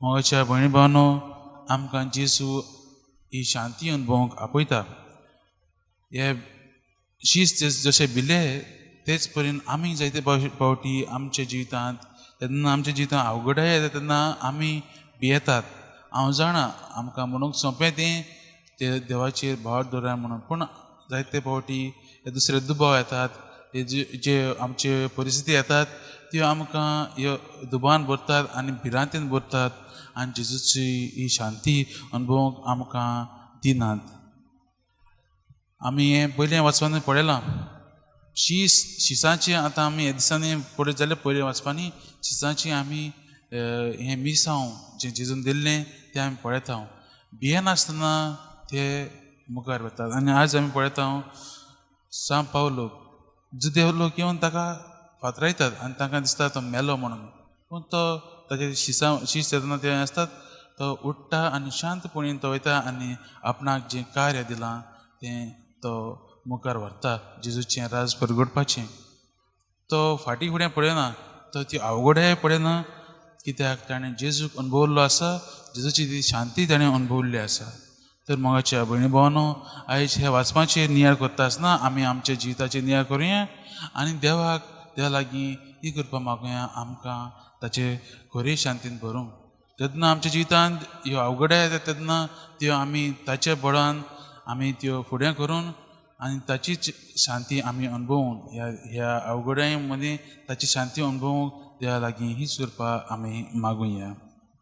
मोगाच्या भयणी भावांनो, आमकां जेजू ही शांती अनुभवंक आपयता. हे शीस जशे भिले तेच परीन आमी जायते पावटी आमच्या जिवितांत, तेन्ना आमच्या जिवितांत अवघडाय येता तेन्ना आमी भियेतात. हांव जाणा आमकां म्हणूंक सोंपें तें ते देवाचेर भार दवरा म्हणून, पूण जायते पावटी हे दुसरे दुबाव येतात, हे जे जे आमचे परिस्थिती येतात त्यो आमकां ह्यो दुबावान भरतात आनी भिरांतेन भरतात आनी जेजूची ही शांती अनुभवूंक आमकां दिनात. आमी हें पयलें वाचपांनी पळयलां शीस शिसांची. आतां आमी ह्या दिसांनी पळयत जाल्यार पयलें वाचपांनी शिसांची आमी हें मिसांव जें जेजून दिल्लें तें आमी पळयता. भियेनासतना ते मुखार वतात. आनी आज आमी पळयता सांत पावलो जुदेव लोक येवन ताका फातरायतात आनी तांकां दिसता तो मेलो म्हणून, पूण तो ताचे शिसां शीस येतना ते आसतात, तो उठ्ठा आनी शांतपणीन तो वयता आनी आपणाक जें कार्य दिलां तें तो मुखार व्हरता, जेजूचें राज परगटपाचें. तो फाटीं फुडें पळयना, तो ती अवघडाय पळयना, कित्याक ताणें जेजूक अनुभवल्लो आसा, जेजूची ती शांती ताणें अनुभवल्ली आसा. तर मोगाच्या भयणी भावांनो, आयज हे वाचपाचेर नियाळ करता आसतना आमी आमच्या जिविताचेर नियाळ करुया आनी देवाक देवा लागीं ही कृपा मागुया आमकां ताचे खरी शांतीन भरूंक. जेन्ना आमच्या जिवितांत ह्यो अवघडाय येता तेन्ना त्यो आमी ताच्या बळान आमी त्यो फुडें करून आनी ताचीच शांती आमी अनुभवून ह्या ह्या अवघडाय मदीं ताची शांती अनुभवूंक देवा लागीं हीच कृपा आमी मागुया.